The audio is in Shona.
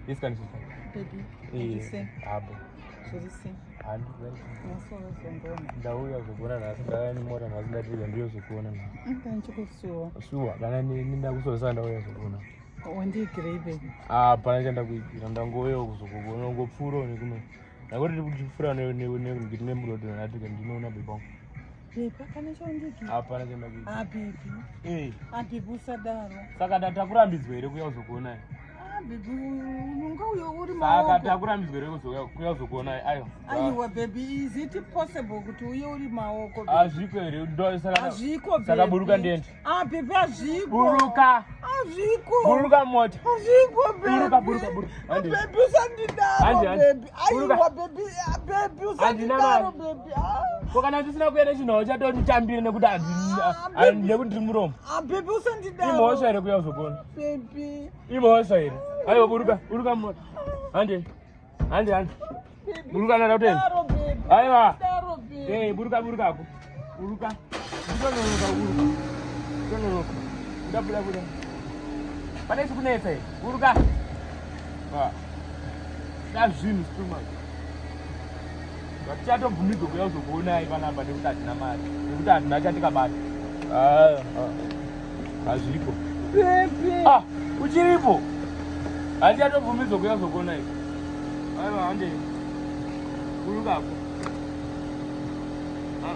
This kind of sister. Baby, Eh, sei? Abo. Zviri sei? Handi. Nhasi wakazongoona. Ndauya kuzokuona nhasi ndauya nemota nhasi ndatiza ndiyo zokuona nhasi. Ndanchikusuwa. Shuwa kana nini ndakusoresa ndauya zokuona. Wandiigirei baby? Ah, pana chandakuigira ndangouya kuzokuona ngopfuura nekuno. Ndakuti ndikupfuura ne ne ne ne nemuroad ndati ndinoona baby wangu. Baby, hapana chaundiigira. Hapana chandakuigira. Ah baby. Eh, Ah baby usadaro. saka takurambidzwa here kuya kuzokuona? Ah baby, unga uyo uri Saka maoko. takurambidzwa here kuzoya kuya kuzokuona? Ayo. Aiwa baby, is it possible kuti uye uri maoko? baby? Hazviko here? Ndo saka Hazviko baby. Saka buruka ndiende. Ah baby, hazviko. Buruka. Hazviko. Buruka mota. Hazviko baby. Buruka, buruka, buruka. Handi. Baby usandidaro Handi, handi. baby. Buruka. Aiwa baby, ah, baby Handina usandidaro mari. baby. Ah. Ko kana ndisina kuenda chinhu chatonditambire nekuti Ah, baby. nekuti ndiri muromo. Ah baby usandidaro. Imhosva here kuya kuzokuona? Baby. Imhosva here? Aiwa buruka, buruka mota. Handi. Handi, handi. Baby, Buruka nada kutenda. usadaro, baby. Aiwa. Usadaro, baby. Eh, buruka buruka ako. Buruka. Nditononoka buruka. Nditononoka. Buda buda buda. Pane chikunetsa here? Buruka. Ah. Da zvinhu too much. Vatichatobvumidzwa kuuya kuzokuonai panapa nekuti hatina mari. Nekuti hatina chatikabata. Ah, ah. Hazviko. Baby. Ah, uchiripo. Handichatobvumidzwa kuuya kuzokuonai. Aiwa, hande. Buruka ako. Ah.